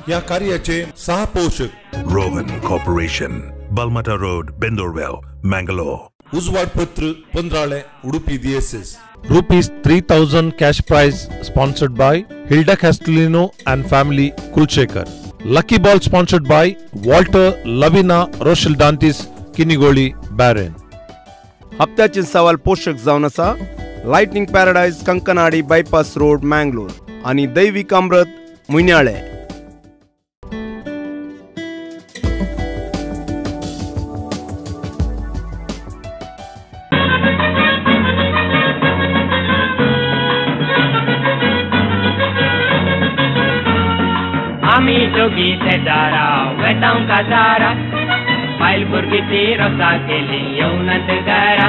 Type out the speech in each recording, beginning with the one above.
ह्या कार्याचे सहपोषक Rohan corporation, Balmatta road, Bendoorwell, Mangalore. उजवाडपत्र Pandrale, Udupi DSS. Rupees 3000 cash prize sponsored by Hilda Castellino and family, Kulshekar. Lucky ball sponsored by Walter Lavina Rochelle Dantis, Kinnigoli, Barin. हप्त्याचे सवाल पोषक जावन आसा lightning paradise, Kankanady bypass road, Mangalore आनी दैवीक अमृत, मुयन्याळे. आमी दोगी शेजारा वेतांव काजारा, बायल भुरगीं ती रोसा केली येवनात घरा.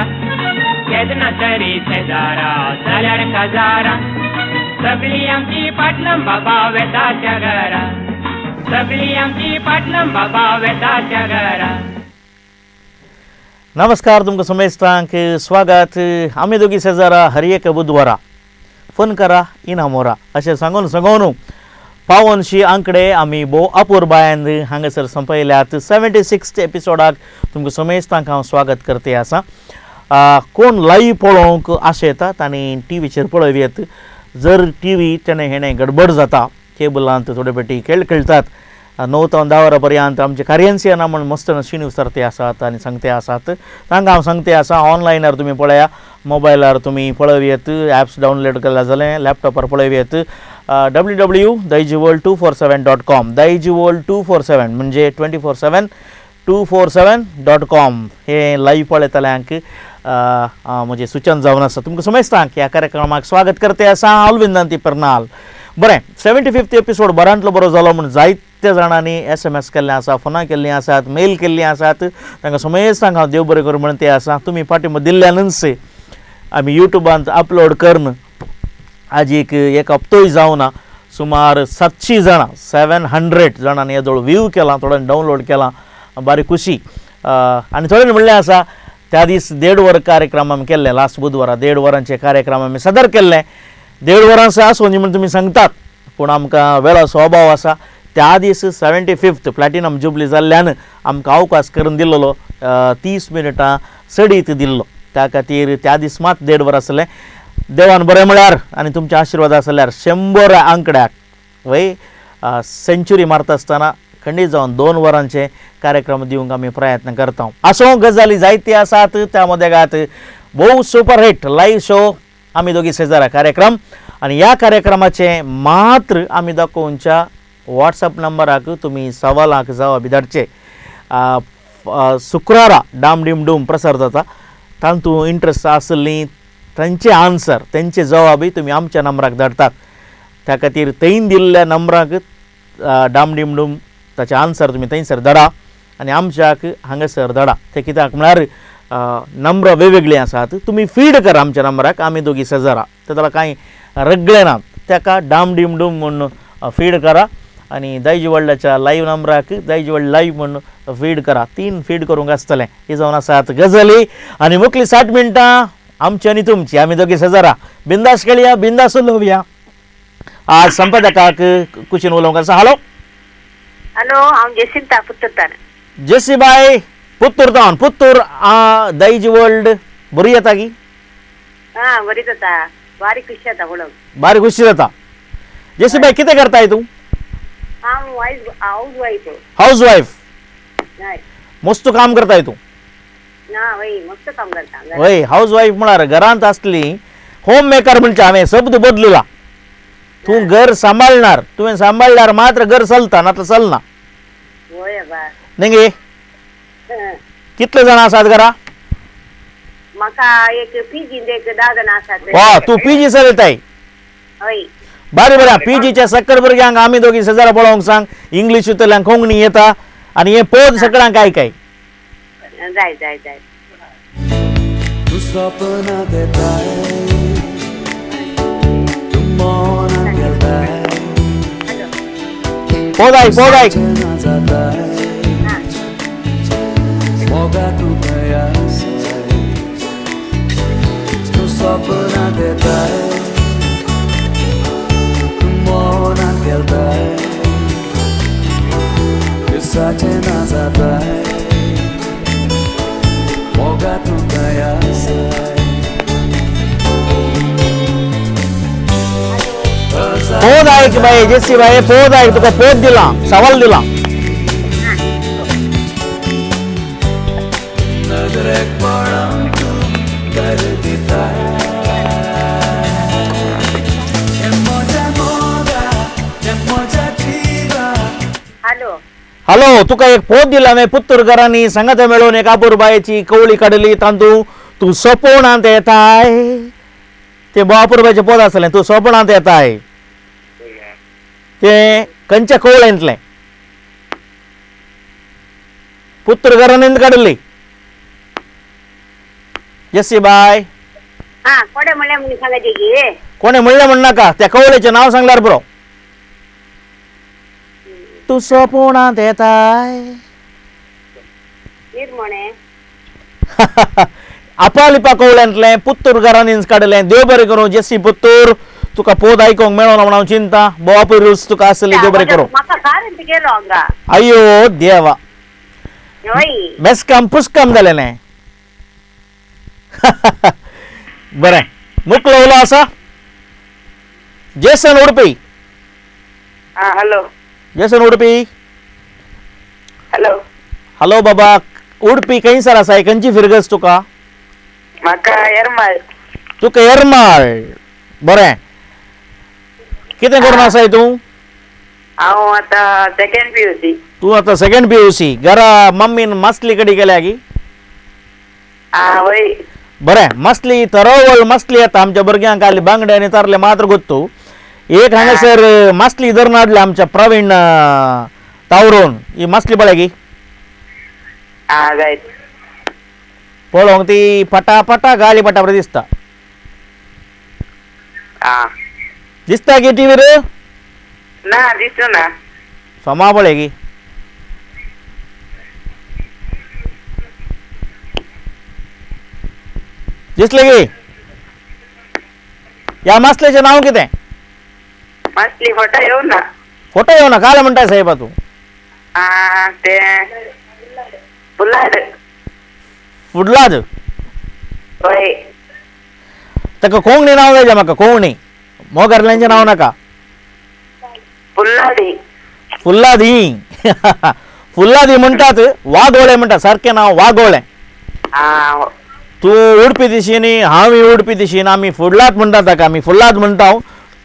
केन्ना तरी शेजारा जाल्यार काजारा, सगळीं आमची पाटलम बाबा वेता त्या घरा, सगळीं आमची पाटलम बाबा वेता त्या घरा. नमस्कार, तुमकां समेस्तांक स्वागत. आमी दोगी शेजारा हर एक बुधवारा फोन करा इनामोरा अशें सांगून सांगून पावनशी आंकडे आमी भोव अपुरबायेन हांगासर संपयल्यात. 76 एपिसोडाक तुमकां समेस्तांक हांव स्वागत करते आसा. कोण लायव्ह पळोवंक आशेता तांणी टीव्हीचेर पळोवयेत. जर टीव्ही तेणें हेणें गडबड जाता, केबलांत थोडे पेटी खेळ खेळटात. 9 ते 10 वरां पर्यंत आमचे कार्यांसी ना म्हण मस्त शिन विचारते आसात आनी सांगते आसात. तांकां हांव सांगते आसा, ऑनलायनार तुमी पळया, मोबायलार तुमी पळोवयेत, ॲप्स डावनलोड केल्या जालें लॅपटॉपार पळोवयेत. www.daijiworld247.com, daijiworld247 म्हणजे 24/7 247.com हे लाईव्ह पळयतल्यांक म्हजें सुचन जावन आसा. तुमकां समेस्तांक ह्या कार्यक्रमाक स्वागत करते आसा ऑलविन दांती पर्नाल. बरें, 75th episode बरांतलो बरो जालो म्हूण जायत्या जाणांनी SMS केल्ले आसा, फोनां केल्लीं आसात, मेल केल्लीं आसात. तांकां समेस्तांक हांव देव बरें करूं म्हण ते आसा. तुमी पाठिंबो दिल्ल्यानूच आमी युट्यूबांत अपलोड करून आज एक हप्तोय जावना सुमार 700 जाणां, 700 जाणांनी येदोळ व्यू केलां, थोड्यांनी डावनलोड केलां, बारी खुशी. आनी थोड्यांनी म्हणलें आसा त्या दीस 1.5 वर कार्यक्रम आमी केल्ले, लास्ट बुधवारा 1.5 वरांचे कार्यक्रम आमी सादर केल्ले. 1.5 वरांचो आसूं म्हूण तुमी सांगतात, पूण आमकां वेळाचो अभाव आसा. त्या दीस 75th platinum jubilee जाल्ल्यान आमकां अवकाश करून दिल्लो 30 मिनटां चडीत दिल्लो. त्या खातीर त्या दीस मात 1.5 वर आसलें. देवान बरें म्हळ्यार आनी तुमचे आशिर्वाद आसल्यार 100 आंकड्याक वय सेंच्युरी मारता आसतना खंडीत जावन 2 वरांचे कार्यक्रम दिवंक आमी प्रयत्न करता. आसूं, गजाली जायती आसात त्या मदेगात भोव सुपर हिट लायव्ह शो आमी दोगी शेजारा कार्यक्रम. आनी ह्या कार्यक्रमाचें मात्र आमी दाखोवच्या वॉट्सएप नंबराक तुमी सवालाक जवाब धाडचे. शुक्रारा डाम डीम डूम प्रसार जाता, तातूंत इंट्रस्ट आसली तांचे आन्सर, तांचे जवाबय तुमी आमच्या नंबराक धाडटात. त्या खातीर थंय दिल्ल्या नंबराक डाम डीम डूम ताचे आन्सर तुमी थंयसर धाडा आनी आमच्याक हांगासर धाडा. ते कित्याक म्हळ्यार नंबरां वेगवेगळीं आसात, तुमी फीड करा आमच्या नंबराक आमी दोगी शेजारा. ते जाल्यार कांय रगळे ना, ताका डाम डीम डूम म्हूण फीड करा आनी दायजी वर्ल्डाच्या लायव्ह नंबराक दायजी वर्ल्ड लायव्ह म्हूण फीड करा. 3 फीड करूंक आसतलें. ही जावन आसात गजाली. आनी मुखली 60 मिनटां आमची आनी तुमची, आमी दोगी शेजारा. बिंदास खेळया, बिंदास उलोवया. आज संपादकाक कुशीन उलोवंक आसा. हॅलो हॅलो, हांव जेसिंता पुत्तूर. जेसी बाय पुत्तूर तावन, पुत्तूर दायजी वर्ल्ड बरी येता की? हां, बरी जाता, बारी खुशी जाता पळोवंक. बारी खुशी जाता. जेसी बाय कितें करताय तूं? हांव हावज वायफ. हावज वायफ, मस्त काम करताय तूं. ना वय, मस्त काम करता. वय, हावज वायफ म्हळ्यार घरांत आसली होम मेकर म्हणचे. हांवें शब्द बदलला. तूं घर सांबाळणार, तुवें सांबाळल्यार मात्र घर चलता, नातर चलना. वय बा. न्ही गे? कितले जाणां आसात घरा? म्हाका एक पीजीन एक 10 जाणां आसात. वा, तूं पीजी चलयताय? हय. बरें बरें. पीजीच्या सक्कर भुरग्यांक आमी दोगी शेजारा पळोवंक सांग. इंग्लिशींतल्यान कोंकणी येता आनी हें पद सगळ्यांक आयकाय. जाय जाय जाय. तू सपना देताय, तू मौन खेळताय, पद आयक, पद आयक. मोगा तू प्रयास, तू सपना देताय, तू मौन खेळताय. पोद आयक बाय जेसी बाय पोद आयक तुका पोद दिला सवाल दिला हॅलो तुका एक पोत दिला मे पुत्तुरकरांनी सांगात मेळोवन एक अपुरबायेची कवळी काडली तांतू तूं सपोणांत येताय ते अपुरबायचें पोत आसलें तूं सोपणांत येताय ते खंयच्या कवळेंतलें पुत्तुरकरांनी काडली जेसी बाय कोणे म्हणलें म्हणून सांगायचें की कोणे म्हणलें म्हण नाका त्या कवळेचें नांव सांगल्यार बरो तूं सपोणांत येताय निर्मोणे आपालिपा कवळ्यांतलें पुत्तूर घरांनी काडलें देव बरें करूं जेसी पुत्तूर तुका पोद आयकोंक मेळोना म्हण हांव चिंता बोवापूय रूच तुका आसली देव बरें करूं अयो देवा मेस्काम पुस्काम जालें न्ही बरें मुकलो उलो आसा Jason Udupi hello Jason Udupi hello hello बाबा उडपी खंयसर आसा खंयची फिरगज तुका म्हाका एरमाळ तुका एरमाळ बरें कितें करून आसाय तूं हांव आतां सेकंड पीयूसी तूं आतां सेकंड पीयूसी घरा मम्मीन मासली कडी केल्या की वय बरें मासली तरवळ मासली येता आमच्या भुरग्यांक आली बांगडे आनी तारले मात्र गोत्तू एक हांगासर मासली धरून हाडल्या आमच्या प्रवीण तावरून ही मासली पळय की पळोवंक ती पटापटा गाली पटापट दिसता दिसता की टीव्हीर ना दिसना सोमा पळय की दिसले की ह्या मासलेचें नांव कितें मासली फोटो येवना ना फोटो येवना काल म्हणटाय साहेबा तूं ते फुलाद फुडलाद हय ताका कोंकणी नांव जाय म्हाका कोंकणी मोगरल्यांचें नांव नाका फुल्लादी फुल्लादी फुल्लादी म्हणटात वागोळे म्हणटात सारकें नांव वागोळे तूं उडपी दिशेनी हांव उडपी दिशेन आमी फुडलाद म्हणटात ताका आमी फुल्लाद म्हणटा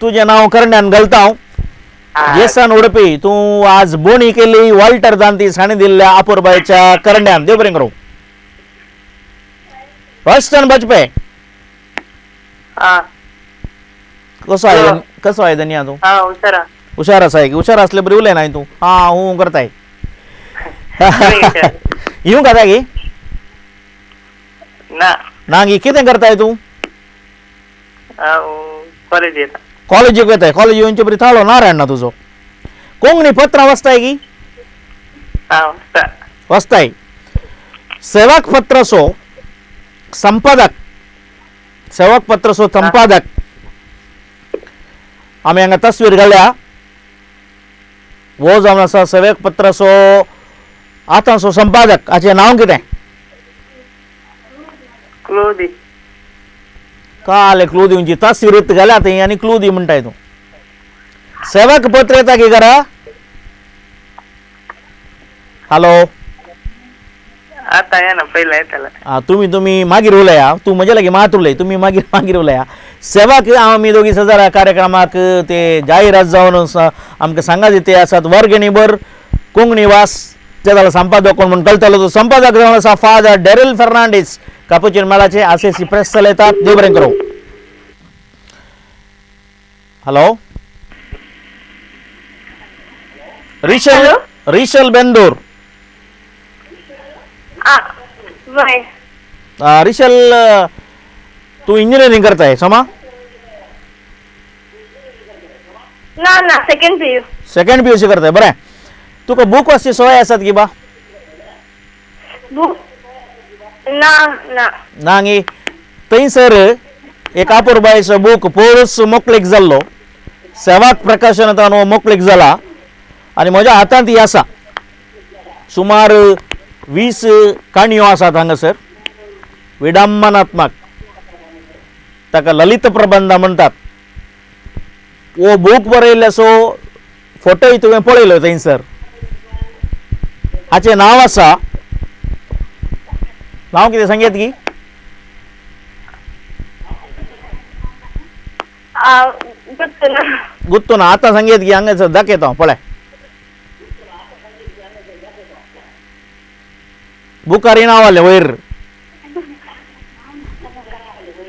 तुजें नांव करण्यान घालता हांव जेसन उडपी तूं आज बोणी केली वॉल्टर दांतीस हाणें दिल्ल्या अपुरबायच्या करण्यान देव बरें करूं रॉयस्टन बजपे कसो आहे कसो आहे धनिया तूं हुशार आसा की हुशार आसले बरी उलयना तूं आं हूं करताय येवंक खाता की ना गी कितें करताय तूं कॉलेजीक वताय कॉलेज येवचे बरी थाळो नारायण ना तुजो कोंकणी पत्रां वाचताय की वाचताय सेवक पत्राचो संपादक सेवक पत्राचो संपादक आमी हांगा तस्वीर घाल्या हो जावन आसा सेवक पत्राचो आतांचो संपादक हाचें नांव कितें क्लू दी काल क्लू दिवची तस्वीर घाल्या थंय आनी क्लू दी म्हणटाय तूं सेवक पत्र येता की घरा हॅलो आतां येना पयलें येतालें आं तुमी तुमी मागीर उलया तूं म्हजे लागीं मात उलय तुमी मागीर मागीर उलया सेवक आमी दोगी सजार कार्यक्रमाक ते जाहिरात जावन आमकां सांगा ते आसात वर्गणीभर कोंकणी वास ते जाल्यार संपादक कोण म्हूण कळटलो तो संपादक जावन आसा फादर डॅरील फर्नांडीस कापुचीन मेळाचे आसेसी प्रेस चलयतात देव बरें करूं हॅलो रिशल रिशल बेंदूर रिशल तू इंजिनियरिंग करताय समा ना ना सेकंड पीयू सेकंड पीयूसी करताय बरें तुका बूक वाचची सवय आसात की बा बूक ना ना ना गी थंयसर एक अपुरबायेचो बूक पोरूस मोकळीक जाल्लो सेवाक प्रकाशनांत हो मोकळीक जाला आनी म्हज्या हातांत ही आसा सुमार 20 काणयो आसात हांगासर विडंबनात्मक ताका ललित प्रबंध म्हणटात वो बूक बरयल्ले सो फोटोय तुवें पळयलो थंयसर. हाचें नांव आसा, नांव कितें सांगयत की? गुत्तो ना आतां सांगयत की हांगा दाखयता हांव पळय. बुकार नांव आलें वयर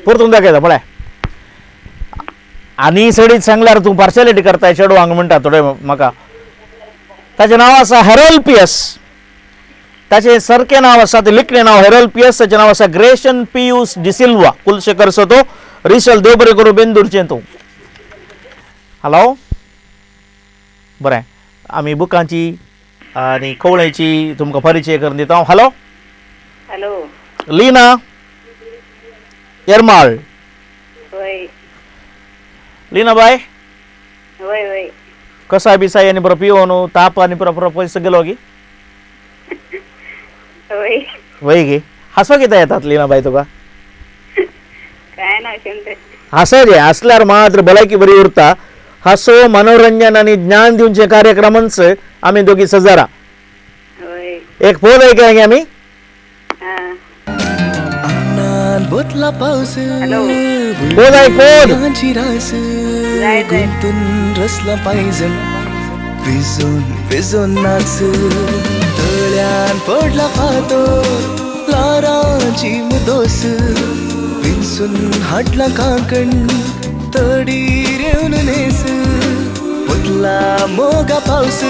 परतून दाखयता पळय. आनी सडीत सांगल्यार तूं पार्शलिटी करताय चेडवांक म्हणटा थोडे म्हाका. ताचें नांव आसा हेरोल पियस. ताचें सारकें नांव आसा तें लिखणें नांव हेरोल पियस. ताचें नांव आसा ग्रेशन पियूस डिसिल्वा कुलशेखर सो तो रिशल देव बरें करूं बेंदूरचें तूं. हॅलो बरें आमी बुकांची आनी कवळेची तुमकां परिचय करून दिता हांव. Hello hello Leena Yermal. वय लीना बाय वय वय कसाय बिसाय आनी बरो पिवन ताप आनी बरो बरो पयसो गेलो की? वय वय गे. हांसो कितें येतात लीना बाय तुका? काय ना अशें हांसो हांसल्यार मात्र भलायकी बरी उरता. हांसो मनोरंजन आनी ज्ञान दिवचे कार्यक्रमांच आमी दोगी सजारा. एक पोद ऐकया गे आमी. पोद ऐक पोद. रसला पायजण भिजून भिजून नाच तळ्यान पडला फातर लाराची मुदोस विंचून हाडला कांकण तडीर येवन न्हेस वतला मोगा पावस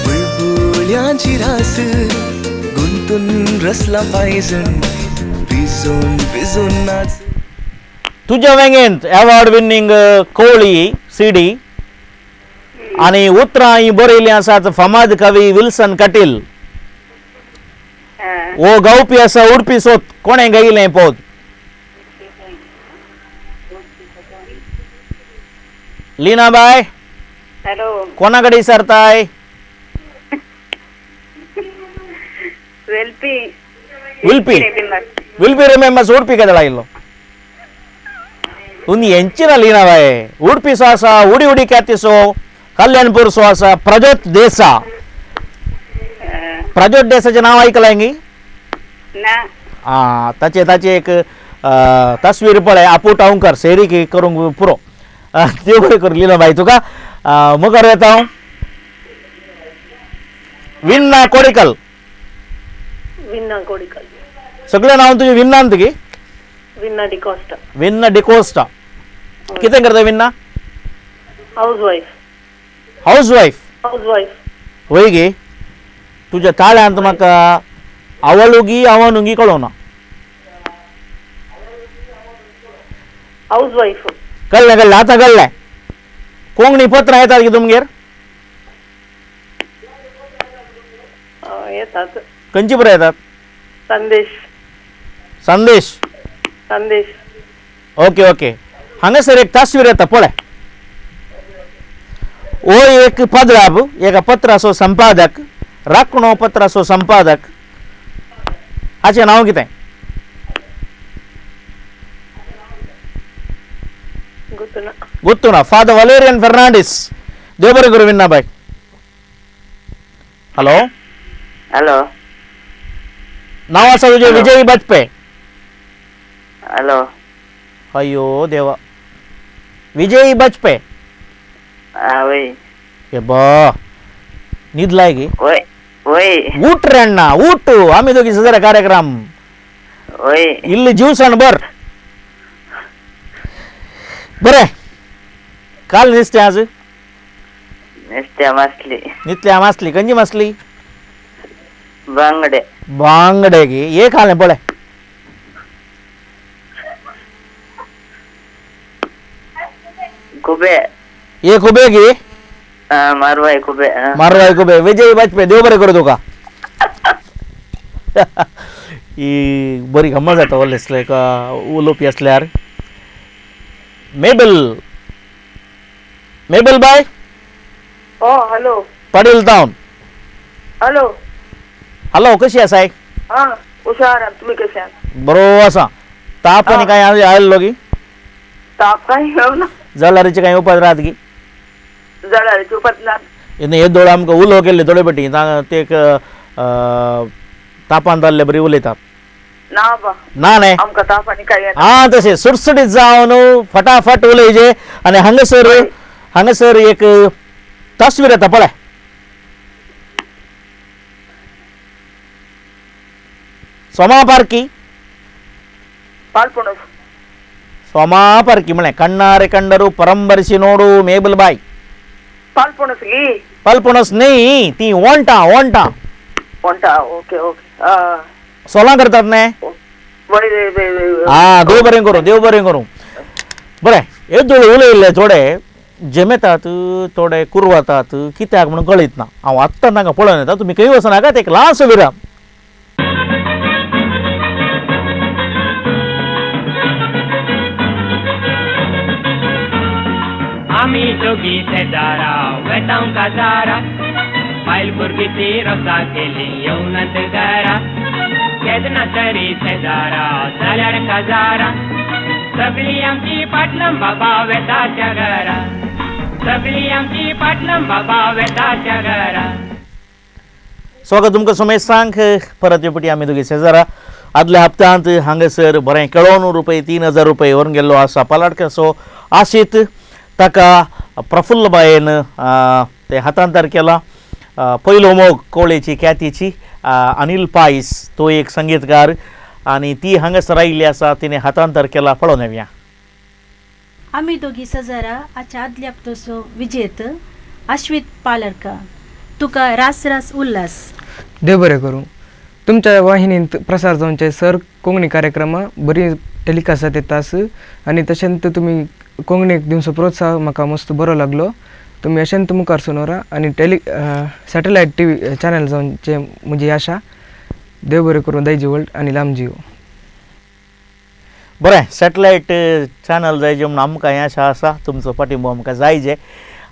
बुळबुळ्यांची रास गुंतून रसला पायजण भिजून भिजून नाच. तुज्या वेंगेंत अवॉर्ड विनींग कोळी सीडी आनी उतरां ही बरयल्लीं आसात फामाद कवी विल्सन कटील. हो गावपी आसा उडपी सोत. कोणें गायलें पद? लीना बाय हॅलो कोणा कडेन विचारताय? वेल्पी विल्पी विल्पी रिमेंबर्स उडपी केदळ आयिल्लो उन्नी ಎಂಚಿನ ಲೀನವೇ ಉಡುಪಿ ಸೋ ಆಸ ಉಡಿ ಉಡಿ ಖ್ಯಾತಿ ಸೋ ಕಲ್ಯಾಣಪುರ ಸೋ ಆಸ ಪ್ರಜೋತ್ ದೇಸ प्रजोत देसाचें नांव आयकलां गी? ना. आं ताचे ताचे एक तस्वीर पळय आपू टावंकर सेरी की करूंक पुरो. देव बरें करूं लीना बाय तुका. मुखार येता हांव विन्ना कोडिकल. विन्ना कोडिकल सगळें नांव तुजें विन्नान तुगे? विन्ना डिकोस्टा. विन्ना डिकोस्टा. कितें करता Vinna? House wife. House wife? House wife. वय गे. तुज्या ताळ्यांत म्हाका आवळुगी आवनुगी कळोना. House wife. कळ्ळें कळ्ळें आतां कळ्ळें. कोंकणी पत्रां येतात की तुमगेर? येतात. खंयची बरें येतात? संदेश. संदेश. संदेश. Okay okay. हांगासर एक तस्वीर येता पळय. हो एक पदराब एका पत्राचो संपादक राखणो पत्राचो संपादक. हाचें नांव कितें? गुत्तुना. फादर वलेरियन फर्नांडीस. देव बरें करूं विन्ना बाय. हॅलो हॅलो नांव आसा तुजें विजय बाजपे. हॅलो अय्यो देवा विजय बाजपे. वय हे बा न्हिदलाय गे? वय वय. ऊठ रे अण्णा ऊठ. आमी दोगी सजरा कार्यक्रम. वय इल्ली जीवसाण बर. बरें काल नुस्तें आज? नुस्त्या मासली. नुस्त्या मासली. खंयची मासली? बांगडे. बांगडे गे. एक हालें पळय. खुबे. एक खुबे गे? मारवाय खुबे. मारवाय खुबे. विजय बाजपे देव बरें करूं तुका. ही बरी गम्मत जाता व्हडलें आसलें उलोवपी आसल्यार. मेबल मेबल बाय. ओ हॅलो पडेल town. Hello hello कशी आसाय? आं हुशार. तुमी कशे आसा? बरो आसा. ताप आनी कांय आयलो की? ताप कांय येवना. जळारीचे कांय उपाय राहत की जळारीचे उपाय ना हे दोळ आमकां उलो केल्ले थोडे पटी ते तापान जाल्ले बरी उलयतात ना बा ना न्ही आमकां ताप आनी कांय येना आं तशें सुटसुटीत जावन फटाफट उलयचे आनी हांगासर हांगासर एक तस्वीर येता पळय सोमा पारकी पालपणस सोमा पारकी म्हळें कण्णारे कंडरू परंबरसी नोडू मेबल बाय पालपणस गी पालपणस न्ही ती ओंटा ओंटा ओंटा ओके ओके सोलां करतात न्ही आं देव बरें करूं देव बरें करूं बरें येदोळ उलयल्ले थोडे जमेतात थोडे कुरवतात कित्याक म्हणून कळीत ना हांव आत्तां तांकां पळोवन येता तुमी खंय वचनाकात एक ल्हानसो विराम आमी दोगी शेजारा वेतांव काजारा बायल भुरगीं ती रोसा केली येवनात घरा केन्ना तरी शेजारा जाल्यार काजारा सगळी आमची पाटलम बाबा वेता त्या घरा सगळी आमची पाटलम बाबा वेता त्या घरा. स्वागत तुमकां समेस्तांक परत येवपी आमी दोगी शेजारा. आदल्या हप्त्यांत हांगासर बरें केळोवन रुपये 3000 रुपये व्हरून गेल्लो आसा पालाटकाचो आशीत ताका प्रफुल्लबायेन ते हातांतर केला. पयलो मोग कोळेची ख्यातीची अनिल पायस तो एक संगीतकार आनी ती हांगासर आयिल्ली आसा तिणें हातांतर केला पळोवन येवया. आमी दोगी शेजारा आच्या आदल्या हप्त्याचो विजेत आश्वीत पालरका तुका रास रास उल्हास. देव बरें करूं. तुमच्या वाहिनींत प्रसार जावचे सर कोंकणी कार्यक्रमां बरी टेलिकास्ट येता आनी तशेंच तुमी कोंकणीक दिवचो प्रोत्साह म्हाका मस्त बरो लागलो. तुमी अशेंच मुखार सुनोरा आनी सॅटेलायट टी व्ही चॅनल जावचे म्हजी आशा. देव बरें करूं दायजी वर्ल्ड आनी लांब जीव. बरें सॅटेलायट चॅनल जायजे म्हणून आमकां हें आशा आसा तुमचो पाठिंबो आमकां जायजे.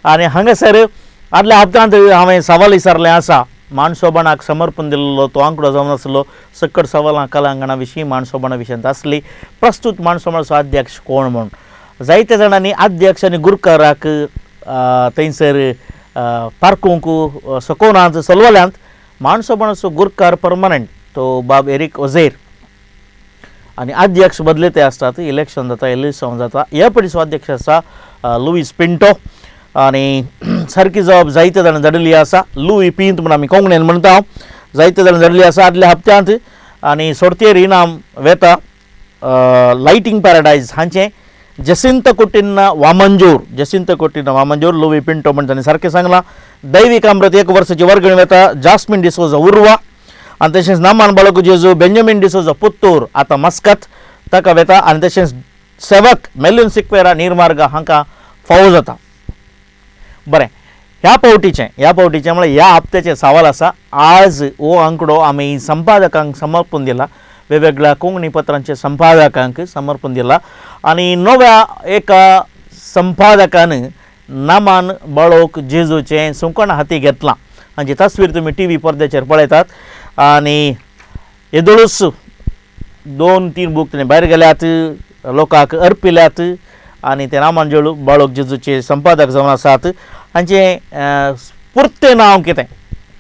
आनी हांगासर आदल्या हप्त्यांत हांवें सवाल विचारलें आसा माणसोबणाक समर्पण दिल्लो तो आंकडो जावन आसलो सकट सवालां कलांगणा विशीं माणसोबणा विशयांत आसली. प्रस्तूत माणसोबणाचो अध्यक्ष कोण म्हूण जायत्या जाणांनी अध्यक्ष आनी गुरकाराक थंयसर पारकूंक सकोनांत सलवल्यांत. माणसोबणाचो गुरकार परमनंट तो बाब एरिक ओझेर आनी अध्यक्ष बदले ते आसतात इलेक्शन जाता इलेक्शन जाता. ह्या पडीचो अध्यक्ष आसा लुईस पिंटो आनी सारकी जबाब जायते जाणां धाडिल्ली आसा. लुई पिंत म्हूण आमी कोंकणीन म्हणटा जायते जाणां धाडिल्ली आसा आदल्या हप्त्यांत. आनी सोडतेर इनाम वेता लायटींग पॅराडायज हांचें जसिंत कोटिन्ना वामंजूर जसिंत कोटिन्ना वामंजूर लुई पिंटो म्हण ताणें सारकें सांगलां. दैवीक अमृत एक वर्साची वर्गणी वेता जास्मीन डिसोजा उर्वा आनी तशेंच नामान बाळक जेजू बेंजामीन डिसोजा पुत्तूर आतां मस्कत ताका वेता आनी तशेंच सेवक मेल्यून सिक्वेरा निर्मार्ग हांकां फावो जाता. बरें ह्या पावटीचें म्हळ्यार ह्या हप्त्याचें सवाल आसा. आज हो आंकडो आमी संपादकांक समर्पून दिला वेगवेगळ्या कोंकणी पत्रांचे संपादकांक समर्पण दिला आनी नव्या एका संपादकान नामान बाळोक जेजूचें सुंकण हाती घेतलां. हांची तस्वीर तुमी टी व्ही पडद्याचेर पळयतात. आनी येदोळूच 2-3 बूक तिणें भायर गेल्यात लोकांक अर्पिल्यात आनी ते नामान बाळोक जेजूचे संपादक जावन आसात. हांचें पुर्तें नांव कितें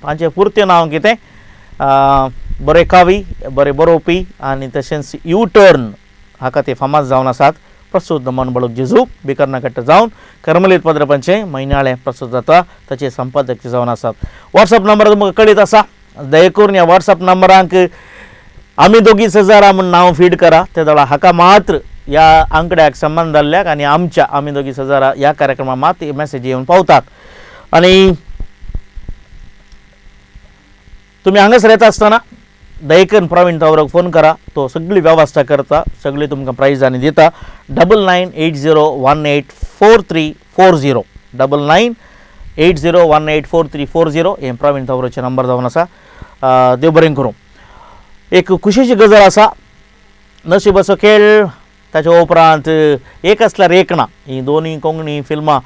हांचें पुर्तें नांव कितें बरें कवी बरें बरोवपी आनी तशेंच यू टर्न हाका ते फामाद जावन आसात. प्रस्तूत नमन बाळक जेजू बिकर्नाकट्ट जावन करमलीत पद्रपांचें म्हयन्याळें प्रस्तूत जाता ताचे संपादक जावन आसात. वॉट्सएप नंबर तुमकां कळीत आसा दया करून ह्या वॉट्सएप नंबरांक आमी दोगी शेजारा म्हूण नांव फीड करा ते दोळा हाका मात्र ह्या आंकड्याक संबंद जाल्ल्याक आनी आमच्या आमी दोगी शेजारा ह्या कार्यक्रमाक मात मॅसेज येवन पावतात. आनी तुमी हांगासर येता आसतना दयकन प्रवीण तावराक फोन करा तो सगळी वेवस्था करता सगळी तुमकां प्रायज आनी दिता. 9980184340 9980184340 हें प्रवीण तावराचें नंबर जावन आसा. देव बरें करूं. एक खुशीची गजाल आसा नशिबाचो खेळ ताच्या उपरांत एक आसल्यार एक ना ही दोनूय कोंकणी फिल्मां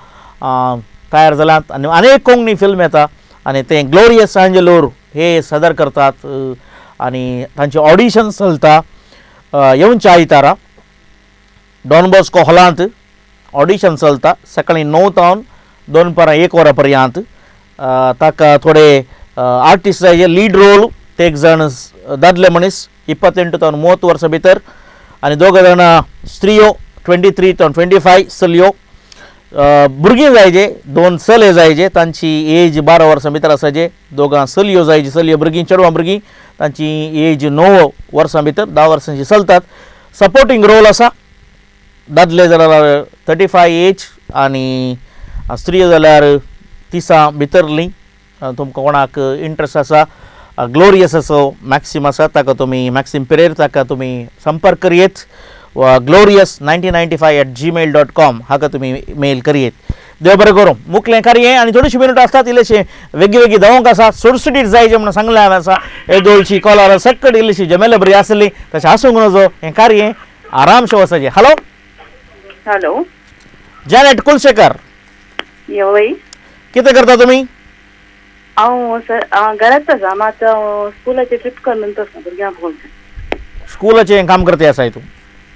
तयार जाल्यात आनी अनेक कोंकणी फिल्म येता आनी तें ग्लोरियस आंजेलोर हे सादर करतात आनी तांचें ऑडिशन चलता येवच्या आयतारा डॉन बॉस्को हॉलांत ऑडिशन चलता सकाळी 9 तावन दोनपारां 1 वरां पर्यंत. ताका थोडे आर्टिस्ट जाय लीड रोल ते एक जाण दादले मनीस 28 तावन 30 वर्सां भितर आनी दोग जाणां स्त्रियो 23 तावन 25 चलयो. भुरगीं जायजे 2 चले जायजे तांची एज 12 वर्सां भितर आसाजे. दोगां चलयो जायजे चलयो भुरगीं चेडवां भुरगीं तांची एज 9 वर्सां भितर 10 वर्सांची चलतात. सपोर्टींग रोल आसा दादले जाल्यार 35 एज आनी स्त्रियो जाल्यार 30 भितरली. तुमकां कोणाक इंट्रस्ट आसा ग्लोरियस असो मॅक्सिम आसा ताका तुमी मॅक्सिम पिरेर ताका तुमी संपर्क करयेत वा glorious1995@gmail.com हाका तुमी मेल करयेत. देव बरें करूं. मुखलें कार्य आनी थोडीशी मिनट आसतात इल्लेशे वेगळी वेगळी धांवंक आसा सुटसुटीत जायचे म्हणून सांगलें हांवें आसा येदोळची कॉलर सक्कड इल्लीशी जमेले बरी आसली तशें आसूंक नजो हें कार्य आरामशें वचचें. Hello hello Janet Kulshekar. वय कितें करता तुमी? हांव सर घरांत आसा मात स्कुलाचें ट्रीप करून आसा भुरग्यांक पळोवन. स्कुलाचें काम करते आसाय तूं?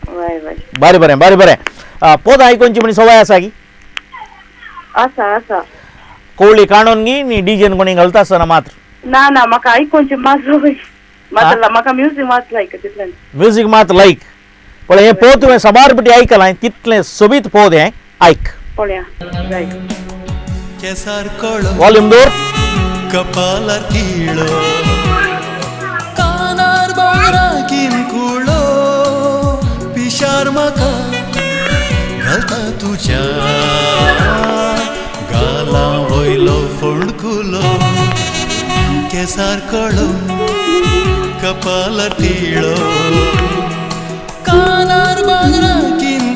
वय वय. बरें बरें बरें बरें. पोद आयकोनची म्हणी सवय आसा की? आसा आसा. कोवळी काणून गी न्ही डिजेन कोणी घालता आसतना मात्र? ना ना म्हाका आयकोनची मात सवय मात म्हाका म्युजीक मात लायक तितलें. म्युजीक मात लायक. पळय हें पोद तुवें साबार पटी आयकलां तितलें सोबीत पोद हें आयक. पळया रायट. वॉल्यूम दवर. कपालार किळो कानार भांगरा कुळो पिशार म्हाका घालता तुज्या गाला वयलो फोंडकुलो केसार कळो कपालार टिळो कानार भांगरा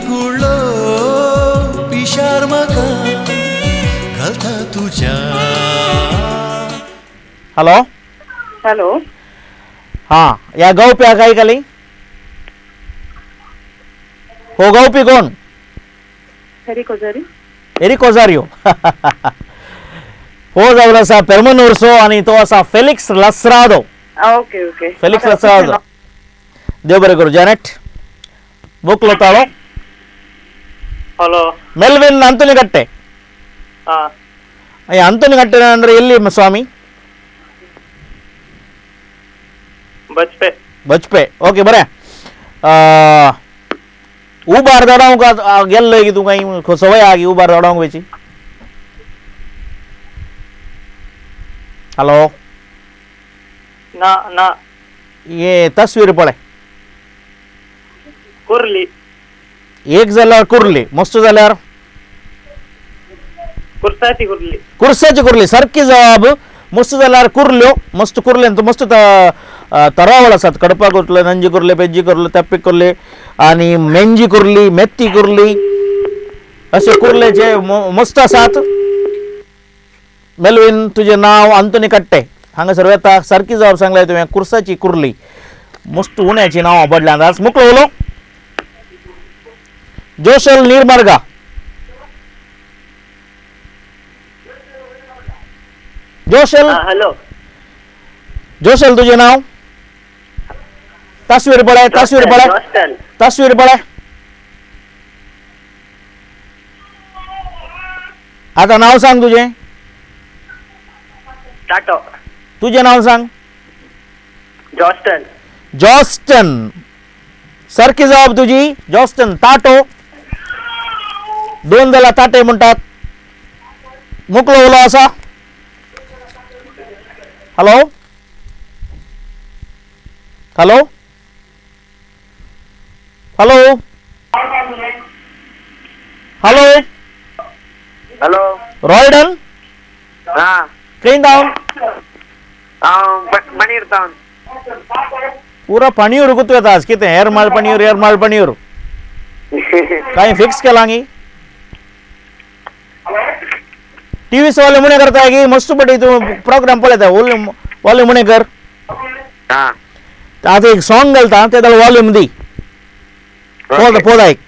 कुळो पिशार म्हाका घालता तुज्या. Hello hello. हां ह्या गावप्याक आयकली? हो गावपी कोण? एरिक ओजारी. एरिक ओजारियो हो जावन आसा पेर्मनूरचो आनी तो आसा फेलिक्स लसरादो. Okay okay Felix लसरादो. देव बरें करूं. जॅनेट बुकलो ताळो. हॅलो मेल्विन अंतोनी कट्टे. ಹಾಂ ಅಂತೋನಿ ಕಟ್ಟೆ ಅಂದ್ರೆ ಎಲ್ಲಿ ಸ್ವಾಮಿ? ಬಜ್ಪೆ. ಬಜ್ಪೆ ओके बरें. उबार दडावंक गेल्लो की तुका सवय आहा की उबार दडावंक वयची? हॅलो ना ना. ये तस्वीर पळय. कुर्ली. एक जाल्यार कुर्ली मस्त जाल्यार कुर्साची कुर्ली. कुर्साची कुर्ली सारकी जवाब. मस्त जाल्यार कुर्ल्यो मस्त कुर्ले मस्त तरावळ आसात. कडपा कुर्ले नंजी कुर्ले पेज्जी कुर्ले तेप्पी कुर्ले आनी मेंजी कुर्ली मेत्ती कुर्ली अशे कुर्लेचे मस्त आसात. मेल्विन तुजें नांव अंतोनी कट्टे हांगासर वेता सारकी जवाब सांगल्या तुवें. कुर्साची कुर्ली मस्त उण्याची नांवां पडल्या. आज मुकलो उलो जोशल नीरमार्गा. जोशल. हॅलो जोशल तुझे नाव? तस्वीर पळय तस्वीर पळय तस्वीर पळय. आता नाव सांग तुझे. टाटो. तुझे नाव सांग. जॉस्टन. जॉस्टन सारकी जवाब तुझी. जॉस्टन ताटो. 2 जाल्यार ताटे म्हणटात. मुकलो उलो आसा? Hello hello hello hello hello रॉयडन. हां खंय धांवन? हांव पणीर तावन. पुरा पणीर गुतू येता आज कितें एरमाल पणीर एरमाल पणीर कांय फिक्स केलां गी? टीव्ही सवाले मुणे करता की मस्त पटी तूं प्रोग्राम पळयता वॉल्यूम मुणे कर. आतां एक सॉंग घालता ते जाल्यार वॉल्यूम दी. पोद पोद आयक.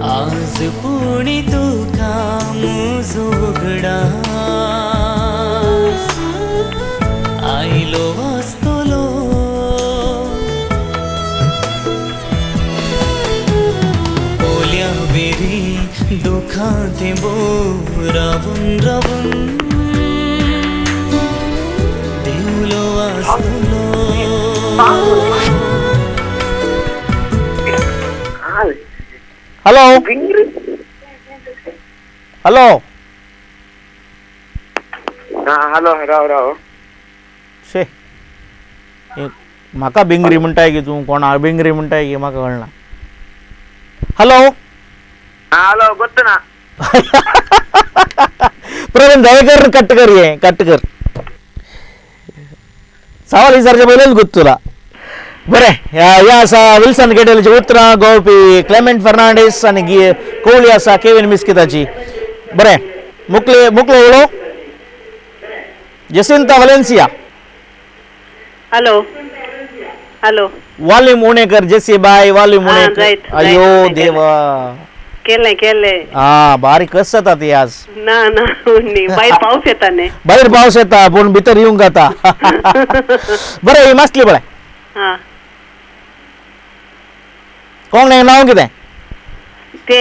आज पुणी तुका मुजो उगडास आयलो आसतलो थेंबो रावून रावून देवलो आसतलो. हॅलो हॅलो हॅलो राव राव शे म्हाका बिंगरी म्हणटाय की तूं कोणा बिंगरी म्हणटाय की म्हाका कळना. हॅलो हॅलो गोत्त ना प्रवीण दयेकर कट कर हे कट कर सवाल विचारचे पयलेच गोत तुला. बरें ह्या आसा विल्सन केटेलची उतरां गोवपी क्लेमेंट फर्नांडीस आनी कोवली आसा केविन मिस्किताची. बरें मुकले मुकलो उलो Jacinta Valencia. Hello hello volume उणें कर जेसी बाय वॉल्यूम उणें कर. अयो देवा केले केले हा बारीक कस जाता ती आज. ना ना भायर पावस येता न्ही भायर पावस येता पूण भितर येवंक जाता. बरें ही मासली पळय कोण नांव कितें ते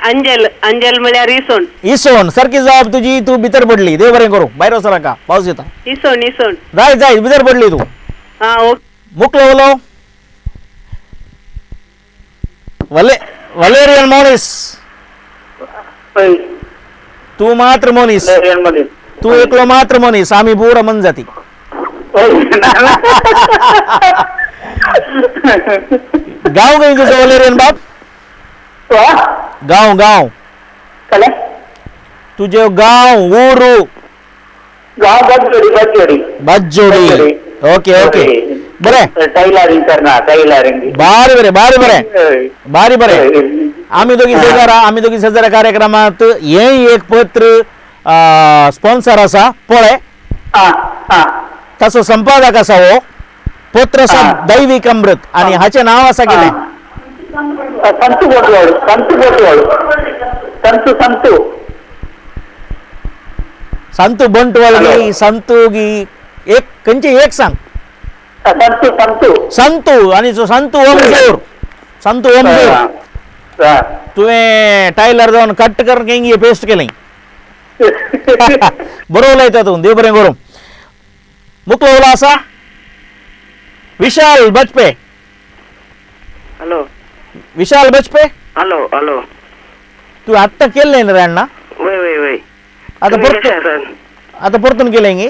अंजल. अंजल म्हळ्यार इसोण. इसोण सारकी जबाब तुजी. तूं भितर पडली देव बरें करूं भायर वचो नाका पावस येता. इसोण इसोण जाय जाय भितर पडली तूं. आं ओके. मुकलो उलो वलेरियन मोनीस. तूं मात्र मोनीस तूं एकलो मात्र मोनीस आमी पुरा मनजाती. गांव खंय तुजो वलेरियन बाब? गांव गांव तुझे गांव ऊरू? गांव बाजोडी. बाजोडी बाजोडी ओके ओके बरें. टैलरिंग करना टैलरिंग. भारी बरें भारी बरें भारी बरें. आमी दोगी शेजारा आमी दोगी शेजारा कार्यक्रमांत हें एक पत्र स्पॉन्सर आसा पळय ताचो संपादक आसा हो पत्र आसा दैवीक अमृत आनी हाचें नांव आसा कितें? संतू बोटवाळ. संतू बोटवाळ. संतू संतू संतू बंटवाळ गी संतू गी एक खंयचे एक सांग. संतू संतू संतू आनी संतू ओमदेव संतू ओमदेव तुवें टायलर जावन कट करून केंगी पेस्ट केलें. बरो उलयता तूं देव बरें करूं. मुकलो उलो आसा विशाल बजपे. हॅलो विशाल बजपे. हॅलो हॅलो तूं आत्तां केल्लें न्ही रे अण्णा? वय वय वय. आतां परतून आतां परतून केलें गी?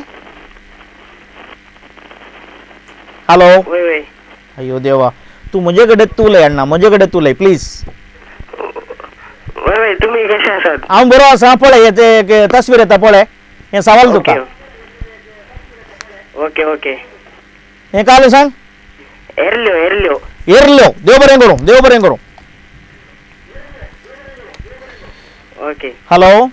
हॅलो वय वय. अयो देवा तूं म्हजे कडेन तूं उलय अण्णा म्हजे कडेन तूं उलय प्लीज. वय वय तुमी कशें आसात? हांव बरो आसा. पळय ते तस्वीर येता पळय हें सवाल तुका. ओके ओके हें काल सांग. एरल्यो एरल्यो एरल्यो. देव बरें करूं देव बरें करूं. ओके हॅलो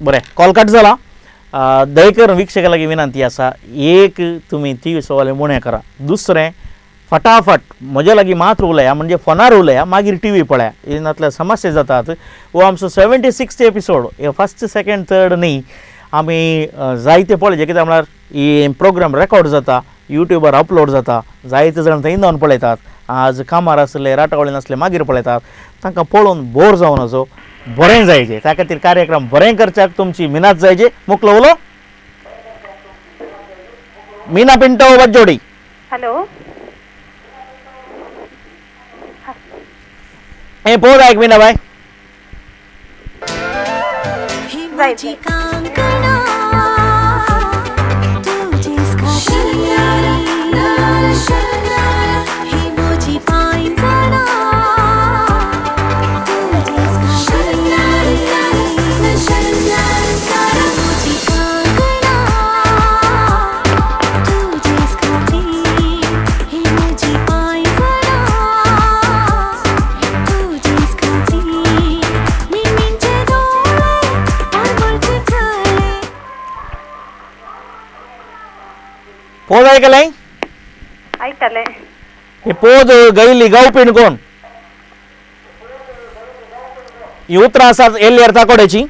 बरें कॉल कट जाला. दयकर वीक्षका लागीं विनंती आसा एक तुमी ती सवाल उणें करा. दुसरें फटाफट म्हज्या लागीं मात्र उलया म्हणजे फोनार उलया मागीर टी व्ही पळया नातल्यार समस्या जातात. हो आमचो 76 एपिसोड हे फर्स्ट सेकेंड थर्ड न्ही आमी जायते पळय कित्याक म्हळ्यार ही प्रोग्राम रेकॉर्ड जाता युट्यूबार अपलोड जाता जायते जाण थंय जावन पळयतात. आज कामार आसले राटावळीन आसले मागीर पळयतात तांकां पळोवन बोर जावन असो बरें जायचे. त्या खातीर कार्यक्रम बरें करच्याक तुमची मिनात जायचे. मुकलो उलो मीना पिंटो बज्जोडी. हॅलो हे पोर ऐक मीना बाय. पोज ऐकलंय? ऐकले. हे पोज गैली गावपीण कोण? ही उतरां आसात एल्लेर ताकोड्याची.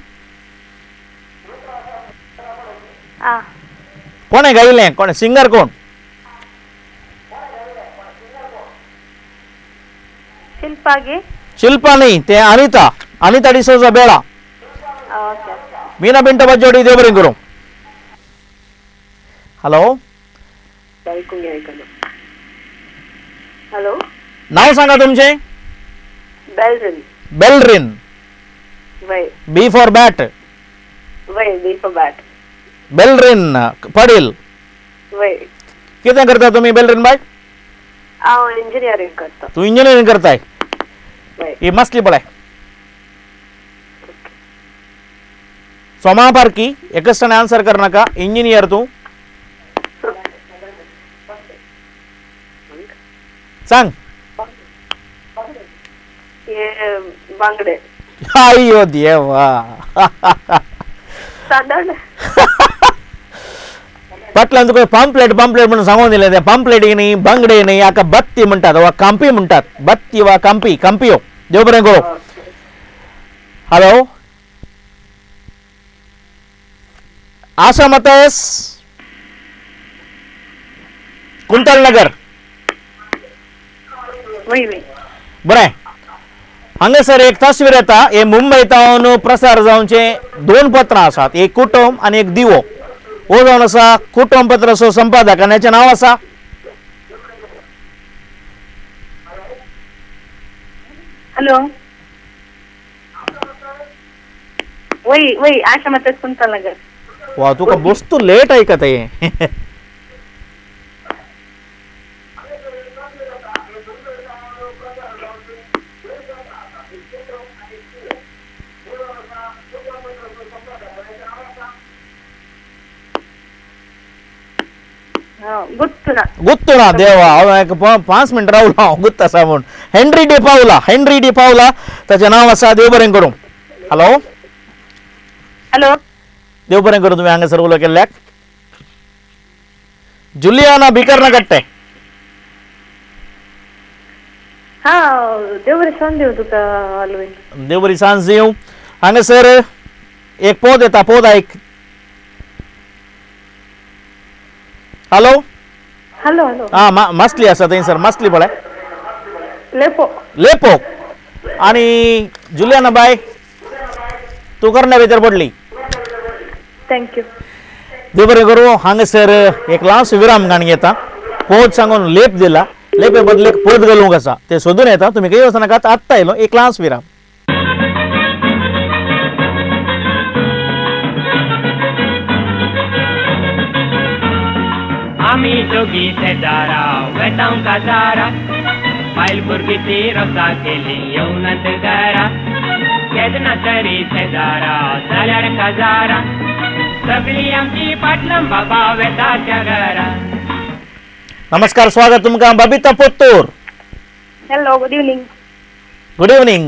कोणे गायलें? कोण सिंगर कोण? शिल्पा. शिल्पा गे? शिल्पा न्ही ते अनिता, अनिता डिसोजा बेळा. ओके. मीना पिंटो बज्जोडी देव बरें करूं. हॅलो. हॅलो. नाव सांगा तुमचें. बेलरिन. बेलरिन. वय. बी फॉर बॅट. वय, बी फॉर बॅट. बेलरिन पडील. वय. कितें करता तुमी बेलरिन बाय? हांव इंजिनियरींग करता. तूं इंजिनियरींग करताय? ही मासली पळय सोमा पारकी एकच आन्सर करनाका. इंजिनियर तूं सांग. बांगडे. अय्यो देवा. फाटल्यान तुका पांपलेट पांपलेट म्हणून सांगून दिलें. ते पांपलेट न्ही बांगडे न्ही हाका बत्ती म्हणटात वा कांपी म्हणटात. बत्ती वा कांपी. कांपियो. देव बरें करूं. हॅलो. आशा मतायस कुंतल नगर. बरें हांगासर एक तस्वीर येता. हे मुंबय तावन प्रसार जावचे दोन पत्रां आसात, एक कुटुंब आनी एक दिवो. हो जावन आसा कुटुंब पत्राचो संपादक आनी हाचें नांव आसा हॅलो. वय वय आशा मतायस कुंतल नगर. वा तुका वस्तू लेट आयकत हे. गुत्तुना देवा. हांव एक 5 मिनट रावलो हांव गुत्त आसा म्हूण. हेनरी डी पावला, हेनरी डी पावला ताचें नांव आसा. देव बरें करूं. हॅलो. हॅलो. देव बरें करूं. तुमी हांगासर उलो केल्ल्याक. जुलियाना बिकर्ना कट्टे. हां देव बरें सांज दिवं तुका ऑलवेन. देव बरी सांज दिवं. हांगासर एक पोद येता, पोद आयक. हॅलो. हॅलो. हॅलो. हां मासली आसा थंयसर. मासली पळय. लेपो. लेपो. आनी जुलियाना बाय तूं करण्या भितर पडली. Thank you. देव बरें करूं. हांगासर एक ल्हानसो विराम गाणी येता. पोद सांगून लेप दिला, लेपे बदलेक पोद घालूंक आसा ते सोदून येता. तुमी खंय वचनाकात, आत्तां येयलो. एक ल्हानसो विराम. आमी दोगी शेजारा वेतांव काजारा, बायल भुरगीं ती रोसा केली येवनात घरा. केन्ना तरी शेजारा जाल्यार काजारा, सगळी आमची पाटलां बाबा वेता त्या घरा. नमस्कार, स्वागत तुमकां Babita Pottur. Hello, good evening. Good evening.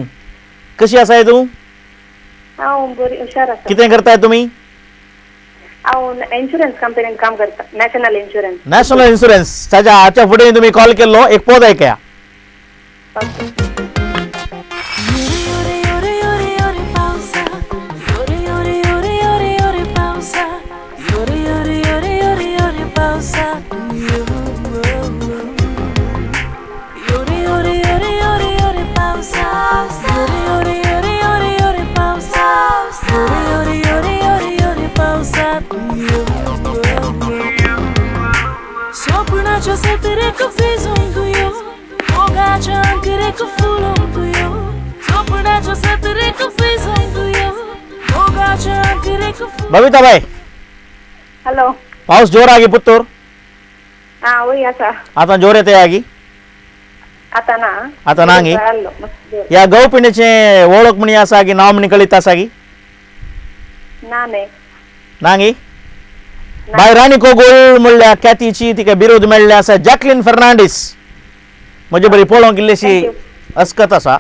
कशी आसाय तूं? हांव बरी हुशार आसा. कितें करताय तुमी? हांव इन्शुरन्स कंपनीन काम करता. National insurance. National insurance. ताच्या हाच्या फुडें तुमी कॉल केल्लो. एक पोद आयकया. बबिता बाय. हॅलो. पावस जोर आगी पुत्तूर? हां वय आसा. आतां जोर येता आगी? आतां ना. आतां ना गी. ह्या गौपिणीचें वळख म्हणी आसा गी, नांव म्हणी कळीत आसा गी? ना न्ही. ना गी. बाय राणी कोगोळ म्हणल्या ख्यातीची तिका बिरोध मेळ्ळें आसा. जॅकलीन फर्नांडीस म्हजे बरी पळोवंक इल्लीशी अस्कत आसा.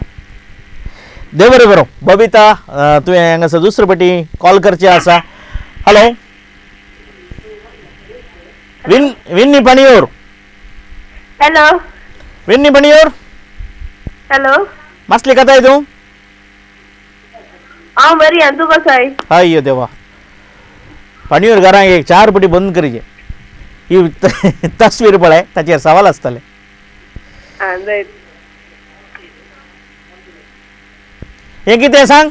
देव बरें करूं. बबिता तुवें हांगासर दुसरे पटी कॉल करचें आसा. Hello. Winnie Paniyoor. Hello. Winnie Paniyoor. Hello. मासली कताय तूं? हांव बरी आनी तूं कसो आहाय? अय्यो देवा. पणियूर घरांक एक 4 पटी बंद करचे. ही तस्वीर पळय, ताचेर सवाल आसतले. आं जायत. हे कितें सांग?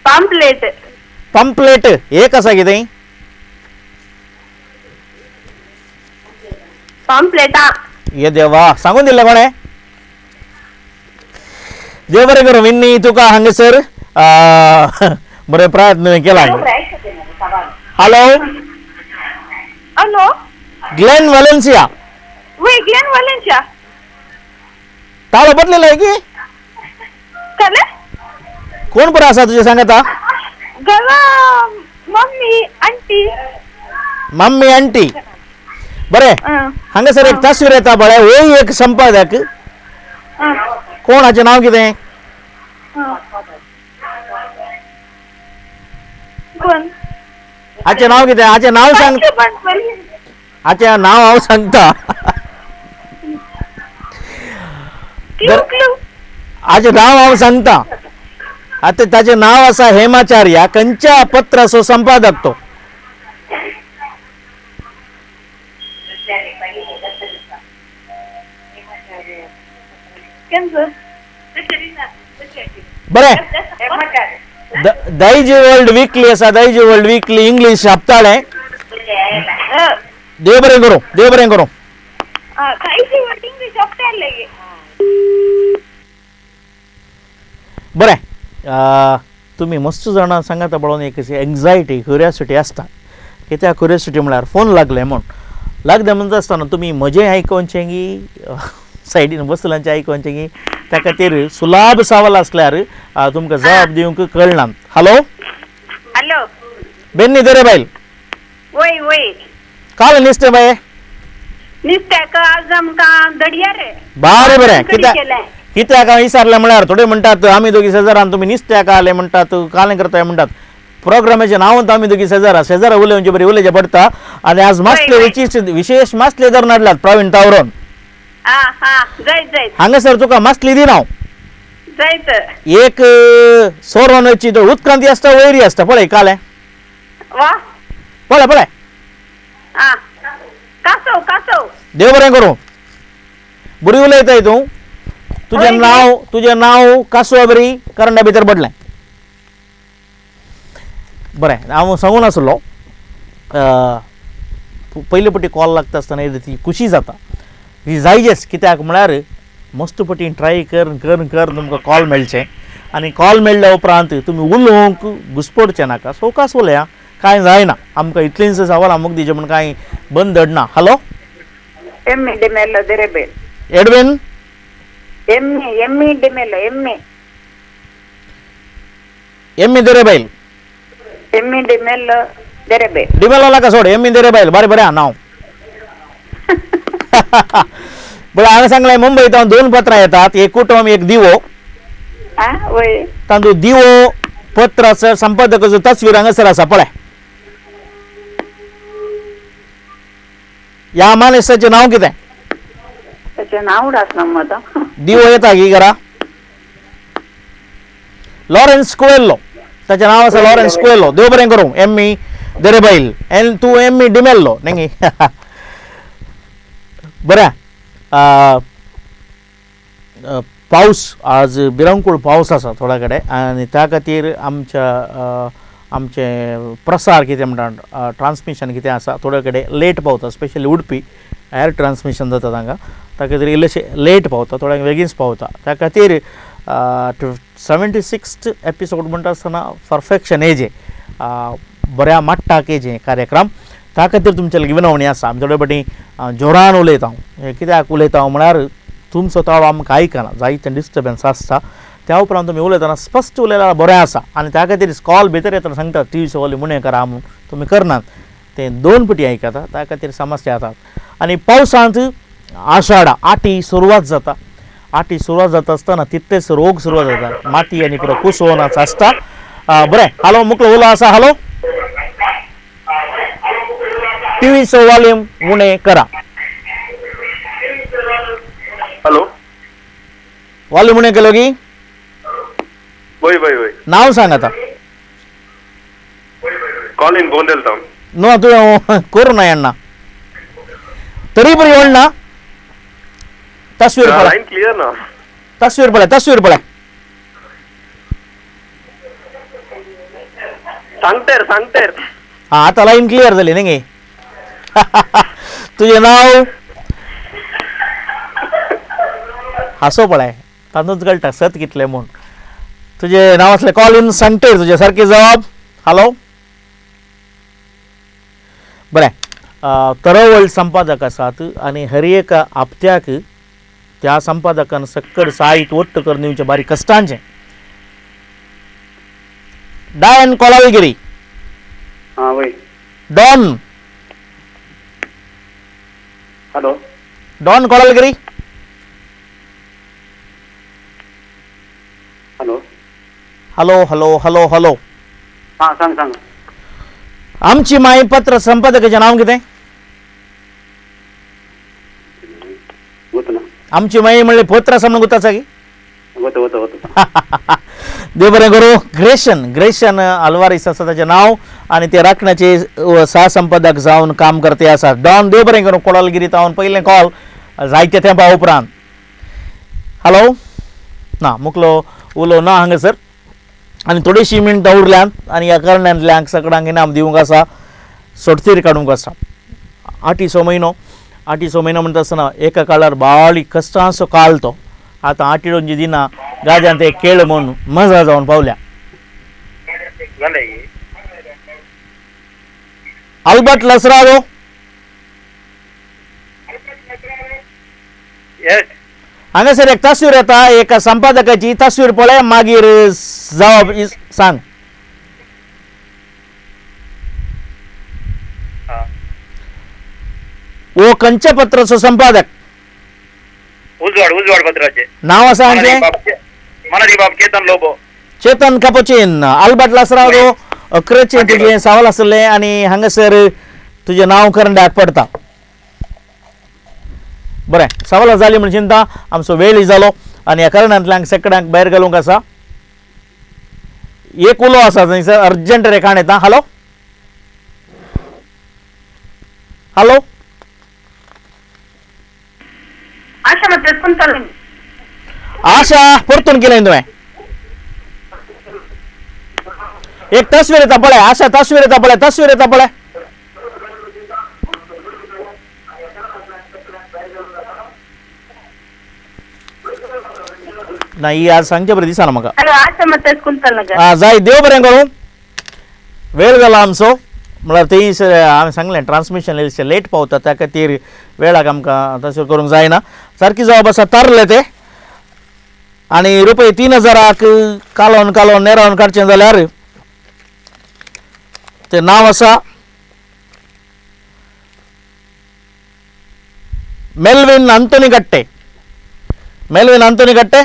पाम्पलेट. पाम्पलेट एक आसा कितें? पाम्पलेटा. ये देवा सांगून दिलें कोणें? देव बरें करूं विन्नी, तुका हांगासर बरें प्रयत्न केला. Hello hello, Glen Valencia. वय ग्लेन व्हॅलेन्सिया. ताळो बदलेला आहे की? कले कोण बरं आसा तुझे सांगता? घरा मम्मी आंटी. मम्मी आंटी बरें. हांगासर एक तस्वीर येता पळय, वय एक संपादक. कोण हाचें नांव कितें? कोण हाचें नांव कितें? हाचें नांव सांग. हाचें नांव हांव सांगता. हाचें नांव हांव सांगता. आतां ताचें नांव आसा हेमाचार्य. खंयच्या पत्राचो संपादक तो? बरें, दायजी वर्ल्ड वीकली आसा. दायजी वर्ल्ड वीकली इंग्लीश हप्ताळें. देव बरें करूं, देव बरें करूं. बरें, तुमी मस्त जाणां सांगाता पळोवन एक एन्जायटी क्युरियोसिटी आसता. कित्याक क्युरियोसिटी म्हळ्यार फोन लागले म्हूण लागले म्हणटा आसतना तुमी म्हजें आयकोवचें की सायडीन बसलांचें आयकोवचें की त्या खातीर सुलाभ सवाल आसल्यार तुमकां जबाब दिवंक कळना. हॅलो हॅलो, बेन्नी दरे बायल. वय वय, काल नुस्तें बाये? नुस्त्याक आज आमकां दडया रे. बरें बरें, कित्याक कित्याक हांव विचारलें म्हळ्यार थोडे म्हणटात आमी दोगी शेजारान तुमी नुस्त्याक आले म्हणटात, कालें करताय म्हणटात. प्रोग्रामाचें नांव आमी दोगी शेजारा शेजारा उलोवचे बरी उलोवचें पडटा. आनी आज मासले विशेष मासले धरून हाडल्यात प्रवीण तावरोन. हांगासर तुका मासली दिना हांव. एक सोरोनाची उत्क्रांती आसता वयरी आसता पळय कालें. पळय पळय. कासव कासव. देव बरें करूं. बरी उलयताय तूं. तुजें नांव, तुजें नांव कासवा बरी करंडा भितर पडलें. बरें, हांव सांगून आसलो पयले पटी कॉल लागता आसतना ती खुशी जाता, ती जायजेच. कित्याक म्हळ्यार मस्त पटी ट्राय कर कर कर तुमकां कॉल मेळचें. आनी कॉल मेळ्ळ्या उपरांत तुमी उलोवंक घुसपडचें नाका. सवकास उलया, कांय जायना. आमकां इतलेंच सवाल आमकां दिचें म्हूण कांय बंद दडना. हॅलो, एम्मी डिमेलो देरेबेल. एडविन एम्मी, एम्मी डिमेलो, एम्मी एम्मी देरेबैल. एम्मी डिमेलो देरेबेल. डिमेलो नाका सोड, एम्मी देरेबैल बरें बरें नांव. बरें, हांवें सांगलें मुंबयत दोन पत्रां येतात, एक कुटुंब एक दिवो. तातूंत दिवो पत्राचो संपादकाचो तस्वीर हांगासर आसा पळय. ह्या मानेस्ताचें नांव कितें? ताचें नांव उडास ना आतां. दिवो येता की घरा? लॉरेन्स कुएल्लो ताचें नांव आसा. लॉरेन्स कुएल्लो. देव बरें करूं. एम्मी देरेबैल एन तूं एम्मी डिमेल्लो न्ही? बरें, पावस आज भिरांकूळ पावस आसा थोड्या कडेन आनी त्या खातीर आमच्या आमचें प्रसार कितें म्हणटा ट्रान्समिशन कितें आसा थोड्या कडेन लेट पावता. स्पेशली उडपी एयर ट्रान्समिशन जाता तांकां, त्या खातीर इल्लेशें लेट पावता, थोड्यांक बेगीनच पावता. त्या खातीर 76th episode म्हणटा आसतना परफेक्शन एजें बऱ्या माट्टाक एजें कार्यक्रम, त्या खातीर तुमचे लागीं विनवणी आसा. आमी थोडे फावटी जोरान उलयता. कित्याक उलयता म्हळ्यार तुमचो ताळो आमकां आयकना, जायते डिस्टर्बन्स आसता. त्या उपरांत तुमी उलयतना स्पश्ट उलयल्यार बरें आसा. आनी त्या खातीर कॉल भितर येतना सांगता टी व्ही मुणे करा म्हूण, तुमी करनात, ते दोन पटी आयकता, त्या खातीर समस्या येतात. आनी पावसांत आषाढा आटी सुरवात जाता. आटी सुरवात जाता आसतना तितलेच रोग सुरवात जाता, माती आनी पुरो कुसोवनाच आसता. बरें, हॅलो, मुकलो उलो आसा. हॅलो, टीव्हीचो वॉल्यूम उणें करा. हॅलो, वॉल्यूम उणें केलो की? वय वय वय. नांव सांग आतां. कॉलिन गोंदेल तावन. न्हू तुवें करूं ना अण्णा, तरी बरी वळना तस्वीर लायन क्लियर ना. तस्वीर पळय, तस्वीर पळय. सांगतेर सांगतेर. हा आतां लायन क्लियर जाली न्ही गे. तुजें नांव? हांसो पळय तातूंत कळटा सत कितलें म्हूण. तुजें नांव आसलें कॉलीन सांगतेर, तुजें सारकें जवाब. हॅलो बरें, तरवळ संपादक आसात आनी हर एका हप्त्याक त्या संपादकान सक्कड साहित्य वट्ट करून दिवचें बारीक कश्टांचें. डायन कोलालगिरी. हां वय. Don. Hello. Don Kolalgiri. Hello hello hello hello hello. हां सांग सांग. आमची माई पत्र संपादकाचें नांव कितें? आमची माई म्हणल्यार पत्र आसा म्हणून गोत आसा की? वता वता वता. देव बरें करूं. ग्रेशन, ग्रेशन आल्वारीस आसा ताचें नांव आनी ते राखण्याचे सहसंपादक जावन काम करते आसा. डॉन देव बरें करूं. कोडालगिरी तावन पयलें कॉल जायते तेंपा उपरांत. हॅलो ना मुकलो उलो ना हांगासर आनी थोडीशीं मिनटां उरल्यांत आनी ह्या कारणांतल्यान सगळ्यांक इनाम दिवंक आसा, सोडतीर काडूंक आसा. आठीचो म्हयनो, आठीचो म्हयनो म्हणटा आसतना एका काळार बाळी कश्टांचो काळ तो. आतां आठीडोंची दिना गाज्यांत एक खेळ म्हूण मजा जावन पावल्या. अल्बर्ट लसरारो. हांगासर एक तस्वीर येता एका संपादकाची, तस्वीर पळय मागीर जवाब सांग. वो खंयच्या पत्राचो संपादक? उजवाड, उजवाड पत्राचे. नाव आसा हांचें? मनारी बाब चेतन लोबो. चेतन कपोचीन. अल्बर्ट लासरादो अकरेचें तुजें सवाल आसलें आनी हांगासर तुजें नांव करंड्याक पडटा. बरें, सवालां जालीं म्हण चिंता, आमचो वेळय जालो आनी ह्या कारणांतल्यान सेकडांक भायर घालूंक आसा. एक उलो आसा थंयसर अर्जंट रेखाण येता. Hello hello. आशा मात्र. आशा परतून केलें तुवें? एक तस्वीर येता पळय आशा, तस्वीर येता पळय, तस्वीर येता पळय. ना ही आज सांगचे बरें दिसना म्हाका. आं जाय, देव बरें करूं. वेळ जाला आमचो, म्हळ्यार थंय हांवें सांगलें ट्रान्समिशन इल्लें लेट पावता त्या खातीर वेळाक आमकां तशें करूंक जायना. सारकी जवाब आसा तारले ते आनी रुपये 3000 कालोवन कालोवन नेरावन काडचें जाल्यार तें नांव आसा मेल्विन अंतोनी गट्टे. मेल्विन अंतोनी गट्टे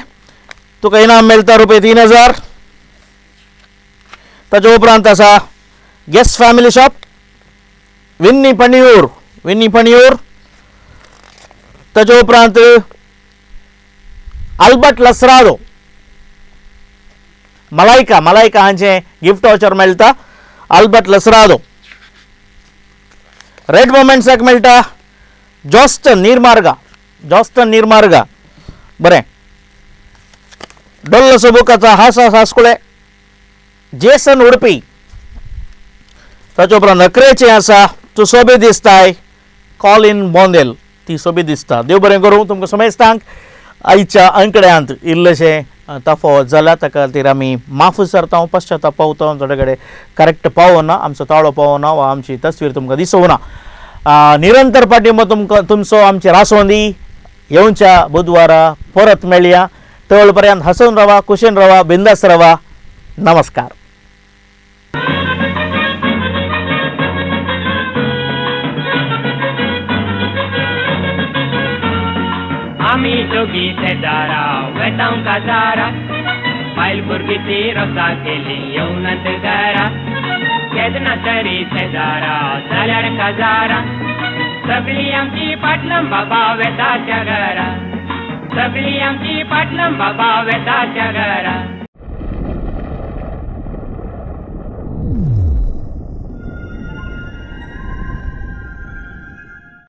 तुका इनाम मेळटा रुपये 3000. ताचे उपरांत आसा guest family shop Winnie Panniyur, Winnie Panniyur. ताचे उपरांत अल्बर्ट लसरादो मलायका, मलायका हांचें गिफ्ट वावचर मेळटा. अल्बर्ट लसरादो. रेड मोमेंट्साक मेळटा जॉस्टन निर्मार्गा, जॉस्टन निर्मार्गा. बरें, डोल्लो सोबुकाचा हासा हासकुळे जेसन उडपी. ताचे उपरांत नकरेचें आसा तूं सोबीत दिसताय कॉलीन बोंदेल, ती सोबीत दिसता. देव बरें करूं तुमकां समेस्तांक. आयच्या अंकड्यांत इल्लेशें तफावत जाल्या ताका खातीर आमी माफ विचारता, पश्चाताप पावता. थोडे कडेन करेक्ट पावना, आमचो ताळो पावना वा आमची तस्वीर तुमकां दिसोना. निरंतर पाठिंबो तुमकां तुमचो आमचे रासोंदी. येवच्या बुधवारा परत मेळया. तळ पर्यंत हसून रावा, कुशीन रावा, बिंदास रावा. नमस्कार. आमी दोगी शेजारा वेतांव काजारा, बायल भुरगीं ती रोसा केली येवनात घरा. केन्ना तरी शेजारा जाल्यार काजारा, सगळीं आमची पाटलम बाबा वेता त्या घरा. सगळीं आमची पाटलम बाबा वेता त्या घरा.